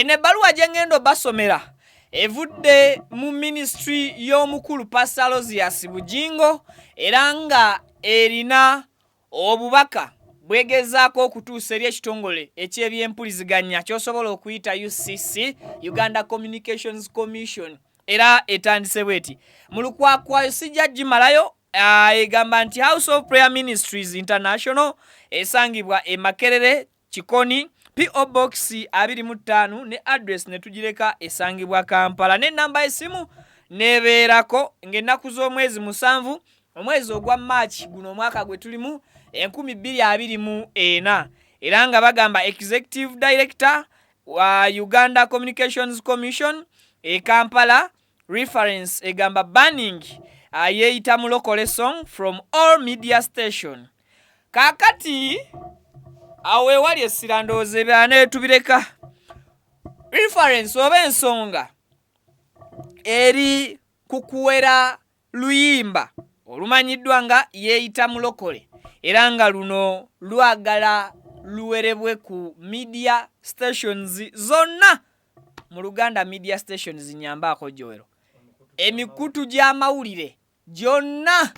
Eno ebbaluwa gye ŋŋenda obasomera evudde mu minisitule y'omukulu Pastor Aloysius Bugingo, era nga erina obubaka bwegezaako okutuusa eri ekitongole eky'ebyempuliziganya ky'osobola okuyita UCC, Uganda Communications Commission. Era etandise bweti mu lukwakwayo, sijja gimalayo. Egamba nti House of Prayer Ministries International esangibwa e Makerere, Kikoni, PO Box 25, ne address ne tugireka, esangibwa Kampala, n'ennamba y'essimu n'ebeerako, ng'ennaku z'omwezi 7, omwezi ogwa March guno, omwaka gwe tulimu, 2024. Era nga bagamba Executive Director wa Uganda Communications Commission e Kampala. Reference egamba banning Yeeyita Mulokole song from all media station. Kaakati awo wewali essira, ndowooza ebirala netubireka. Reference oba ensonga eri ku kuwera luyimba olumanyiddwa nga Yeeyita Mulokole, era nga luno lwagala luwerebwe ku media stations zonna. Mu Luganda media stations, nyambaako Joero, emikutu gy'amawulire gyonna.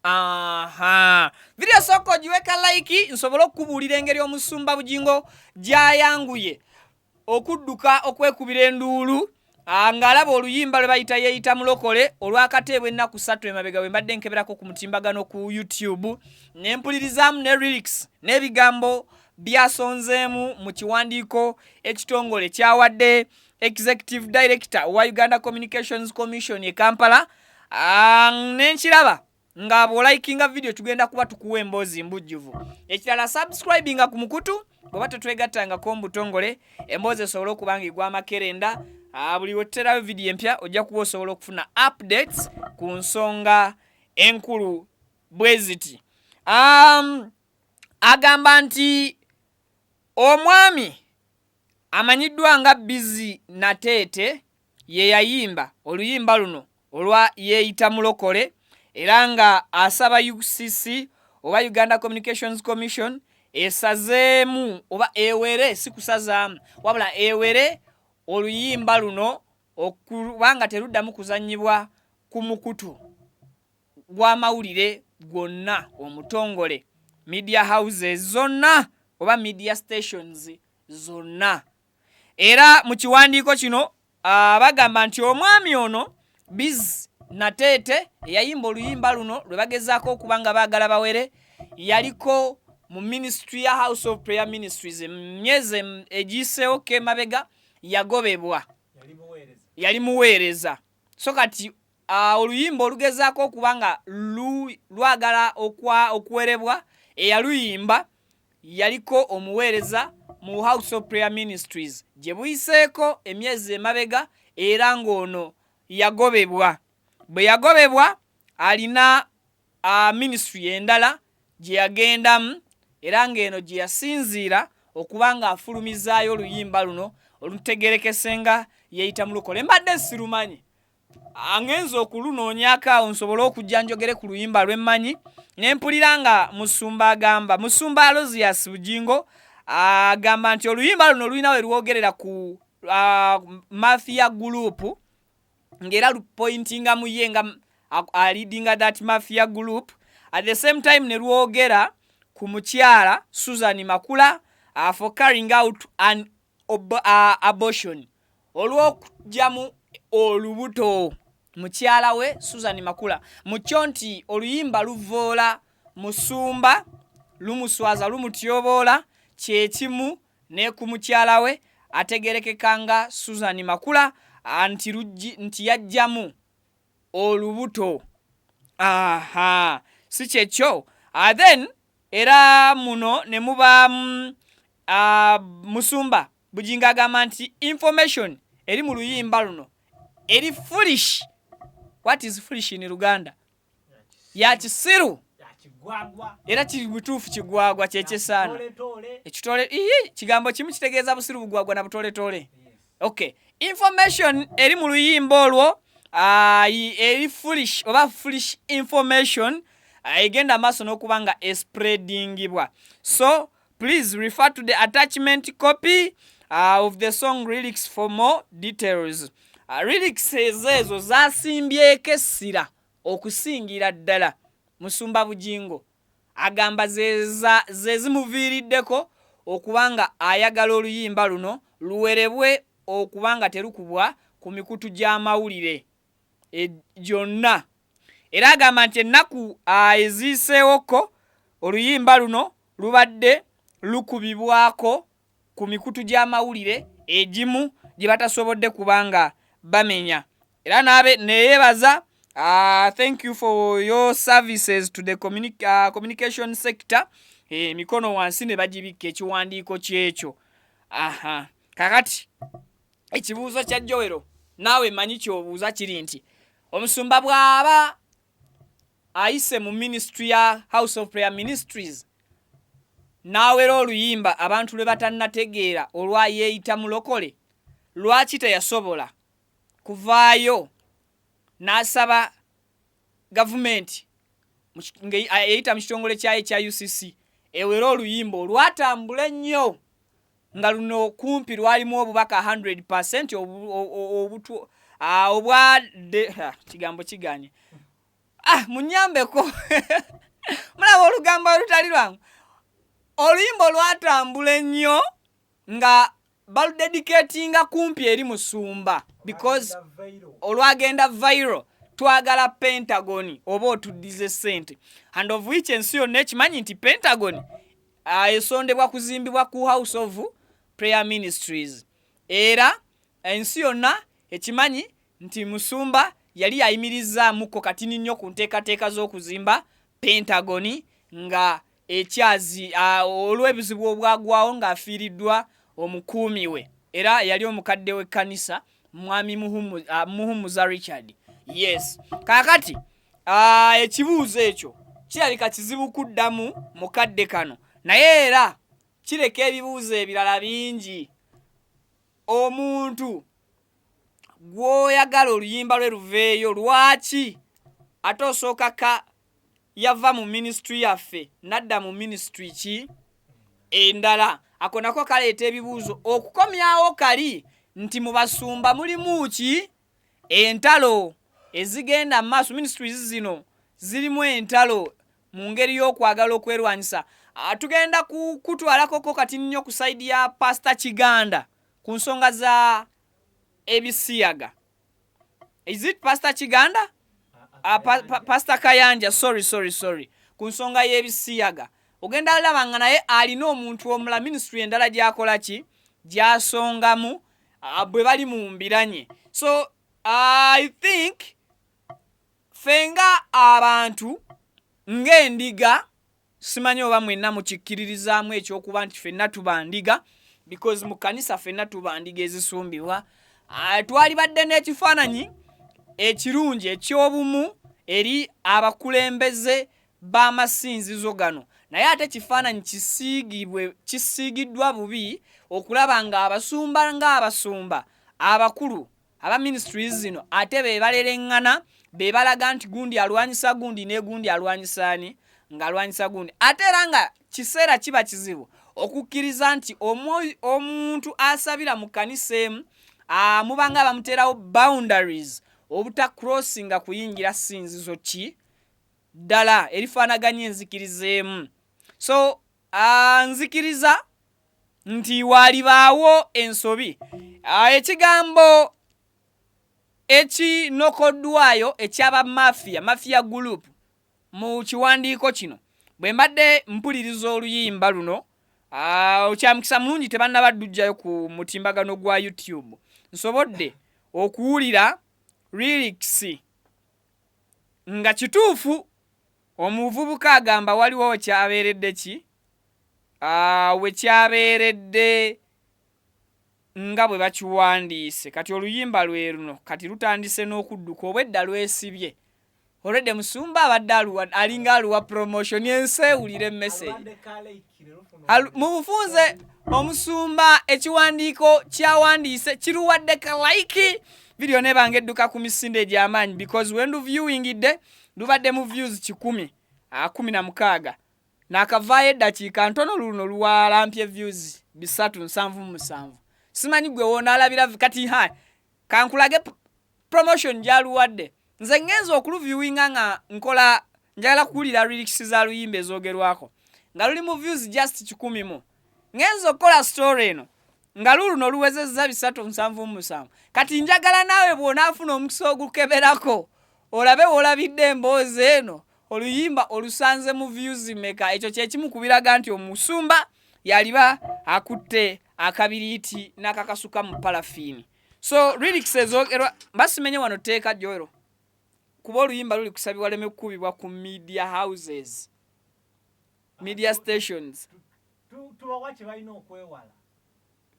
Aha, vidiyo sooka ogiweka like nsobole okukubuulira engeri omusumba Bugingo gy'ayanguye okudduka okwekubira enduulu ng'alaba oluyimba lwe bayita Yeeyita Mulokole olwakateebwa ennaku 3 emabega. Bwe mbadde nkeberako ku mutimbagano ku YouTube ne mpulirizaamu ne lyrics n'ebigambo byasonzeemu mu kiwandiiko ekitongole kyawadde Executive Director wa Uganda Communications Commission e Kampala, nenkiraba nga bw'olikinga vidiyo tugenda kuba tukuwa emboozi mbujjuvu. Ekirala, subscribinga ku mukutu bw'oba tetwegattangako mu butongole, emboozi esobole okuba nga egwa amakerenda. Buli wetuterayo vidiyo empya ojja kuba osobola okufuna updates ku nsonga enkulu bwe ziti. Agamba nti omwami amanyiddwa nga Busy Nateete ye yayimba oluyimba luno olwa Yeeyita Mulokole, era nga asaba UCC oba Uganda Communications Commission esazeemu oba ewere, si kusazaamu wabula ewere oluyimba luno okubanga teruddamu kuzannyibwa ku mukutu gw'amawulire gwonna omutongole, media houses zonna oba media stations zonna. Era mu kiwandiiko kino bagamba nti omwami ono Busy Nateete eyayimba oluyimba luno lwe bagezaako okuba nga baagala bawere yaliko mu ministry ya House of Prayer Ministries. Emyezi egiyiseewo kemabega yagobebwa, yali muweereza. So kati oluyimba olugezaako okuba nga lwagala okuwerebwa, eyaluyimba yaliko omuweereza mu House of Prayer Ministries gye buyiseeko emyezi emabega, era ng'ono yagobebwa. Bwe yagobebwa alina ministry endala gye yagendamu, era ng'eno gye yasinziira okuba ng'afulumizaayo oluyimba luno olutegerekese nga Yeeyita Mulokole. Mbadde sirumanyi, angenza okulunoonyaako awo nsobole okujja njogere ku luyimba lwemmanyi, ne mpulira nga musumba agamba, Musumba Aloysius Bugingo agamba nti oluyimba luno lulina we lwogerera ku mafia group, ng'era lupointinga mu ye nga aleadinga that mafia group. At the same time ne lwogera ku mukyala Susan Makula for carrying out an abortion, olw'okugyamu olubuto mukyala we Susan Makula. Mu kyo nti oluyimba luvoola musumba, lumuswaza, lumutyoboola, kyekimu ne ku mukyala we ategerekeka nga Susan Makula, nti nti yajjamu olubuto. Aha, si kyekyo. Then era muno ne mubaamu musumba Bugingo agamba nti information eri mu luyimba luno eri foolish. What is foolish in Luganda? Ya kisiru era kiri butuufu, kigwagwa kyekyesaana ekitole. Ii, kigambo kimu kitegeeza busiru, bugwagwa na butoletole. Okay, information eri mu luyimba olwo eri foolish oba foolish information egenda maaso n'okuba nga espreadingibwa. So please refer to the attachment copy. of the song lyrics for more details. Lyrics ezeezo zasimbyeko essira okusingira ddala. Musumba Bugingo agamba ze zimuviiriddeko okuba nga ayagala oluyimba luno luwerebwe okuba nga terukubwa ku mikutu gy'amawulire gyonna. Era agamba nti ennaku eziyiseewokko oluyimba luno lubadde lukubibwako ku mikutu gy'amawulire egimu gye batasobodde kuba nga bamenya. Era naabe neyeebaza, "Thank you for your services to the communication sector." Emikono wansi ne bagibikka ekiwandiiko kyekyo. Aha, kakati ekibuuzo kya Joel, naawe manyi kyobuuza, kiri nti omusumba bw'aba ayise mu ministry ya House of Prayer Ministries n'awera oluyimba abantu lwe batannategeera olwa "Yeeyita Mulokole", lwaki teyasobola kuvaayo n'asaba gavumenti ng'eyita mu kitongole kyayo ekya UCC ewere oluyimba olwatambula ennyo, nga luno kumpi lwalimu obubaka 100 obutu obwadde kigambo kiganye, munyambeko, mulaba olugambo olutali lwangu, oluyimba olwatambula ennyo nga baludedicatinga kumpi eri musumba because olwagenda viral, "Twagala Pentagon oba otuddize ssente", and of which ensi yonna ekimanyi nti Pentagon esondebwa kuzimbibwa ku House of Prayer Ministries. Era ensi yonna ekimanyi nti musumba yali ayimirizaamuko katini nnyo ku nteekateeka z'okuzimba Pentagon nga ekyazi olw'ebizibu obwagwawo ng'afiiriddwa omukuumi we, era yali omukadde w'ekkanisa, Mwami Muhumuza Richard. Yes, kaakati ekibuuzo ekyo kirabika kizibu kuddamu mu kadde kano, naye era kireka ebibuuzo ebirala bingi. Omuntu gw'oyagala oluyimba lwe luveeyo, lwaki ate osooka ka yava mu ministry yaffe nadda mu ministry ki endala? Ako nako kaleeta ebibuuzo okukomyawo kali nti mu basumba mulimu ki entalo ezigenda mu maaso. Ministries zino zirimu entalo mu ngeri y'okwagala okwerwanyisa. Tugenda kutwalakoko kati nnyo ku side ya Pasita Kiganda ku nsonga za ebisiyaga. Is it Pastor Kiganda? Pastor Kayanja, sorry, sorry, sorry. Ku nsonga y'ebisiyaga ogenda laba nga naye alina omuntu omula, ministry endala gy'akola ki, gy'asongamu, bwe bali mu mbiranye. So I think ffe nga abantu, ng'endiga, simanyi oba mwenna mukikkiririzaamu ekyokuba nti ffenna tuba ndiga, because mu kkanisa ffenna tuba ndiga ezisumbibwa. Twalibadde n'ekifaananyi ekirungi eky'obumu eri abakulembeze b'amasinzizo gano, naye ate kifaananyi kisiigibwe kisiigiddwa bubi okulaba ng'abasumba, ng'abasumba abakulu aba ministries zino, ate be balereŋŋana, be balaga nti gundi alwanyisa gundi ne gundi alwanyisa ani ng'alwanyisa gundi. Ate era nga kiseera kiba kizibu okukkiriza nti omuntu asabira mu kkanisa emu mubanga bamuteerawo boundaries obutacrossinga kuyingira ssinzizo ki ddala erifaanaganya enzikiriza emu. So nzikiriza nti waalibaawo ensobi. Ekigambo ekinokoddwayo ekyaba mafia, mafia group, mu kiwandiiko kino, bwe mbadde mpuliriza oluyimba luno, okyamukisa mulungi tebannaba ddujjayo ku mutimbagano gwa YouTube, nsobodde okuwulira lyrics nga kituufu omuvubuka agamba waliwo wekyabeeredde ki, wekyabeeredde nga bwe bakiwandiise. Kati oluyimba lwe luno, kati lutandise n'okudduka, obwedda lwesibye olwedde. Musumba abadde alinga aluwa promotion, ensi ewulira emessage mu bufunze. Omusumba ekiwandiiko kyawandiise kiruwadde ka like, video nebanga edduka ku misinde egy'amaanyi, because when viewingidde lubadde mu views 116. Nakavaayo eddakiika ntono, luno luwalampye views 377. Simanyi gwe woonaalabira kati. Ha, kankulage promotion gyaluwadde. Nze ngenza okuluviewinga nga nkola, njagala kuwulira lyrics za luyimba ezoogerwako, nga luli mu views just 100 mu. Ngenza okukola story eno nga luluno luwezezza 377. Kati njagala naawe bw'onaafuna omukisa ogukeberako, olabe woolabidde emboozi eno, oluyimba olusanze mu views meka. Ekyo kyekimu ku biraga nti omusumba yaliba akutte akabiriiti n'akakasuka mu parafiini. So lyrics ezogerwa basimenye wano tteeka Joero, kuba oluyimba luli kusabibwa leme kukubibwa ku media houses, media stations. Tubawa kye balina okwewala.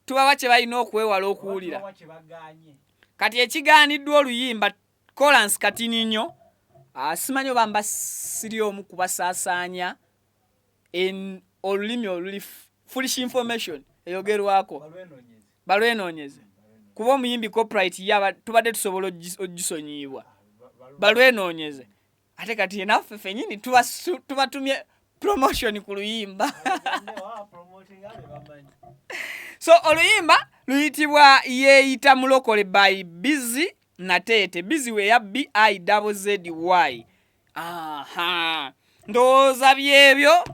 Tubawa kye balina okwewala Oba okuwulira. Tubawa kye bagaanye. Kati ekigaaniddwa oluyimba kolans katini nnyo. Simanyi oba mba siri omu kubasaasaanya olulimi oluli foolish information eyogerwako. Balwenoonyeze. Balwenoonyeze, kuba omuyimbi copyright yaba tubadde tusobola ogisonyiyibwa. Balwenoonyeze. Ate kati naffe fenyini tubatumye promotion ku luyimba. Promotinga be bamanyi. So oluyimba luyitibwa "Yeeyita Mulokole" by Busy Nateete. Busy weya Bizzy. Aha, ndowooza byebyo.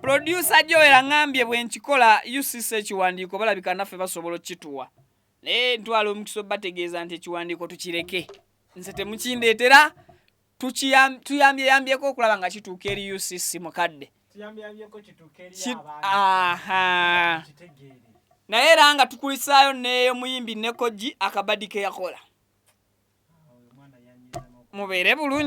Producer Joel aŋŋambye bwe nkikola UCC ekiwandiiko balabika naffe basobola okukituwa, naye ntwala omukisa obategeeza nti ekiwandiiko tukireke, nze temukindeetera. Tuyambyeyambyeko okulaba nga kituuka eri UCC mukadde. Kiyambyambyeko kituuke eri abaana. Aha. Kitegeere. Naye era nga tukulisaayo n'eyomuyimbi Nekogi akabadi ke yakola. Oyo omwana yanyiza n'oku Mubeere bulungi.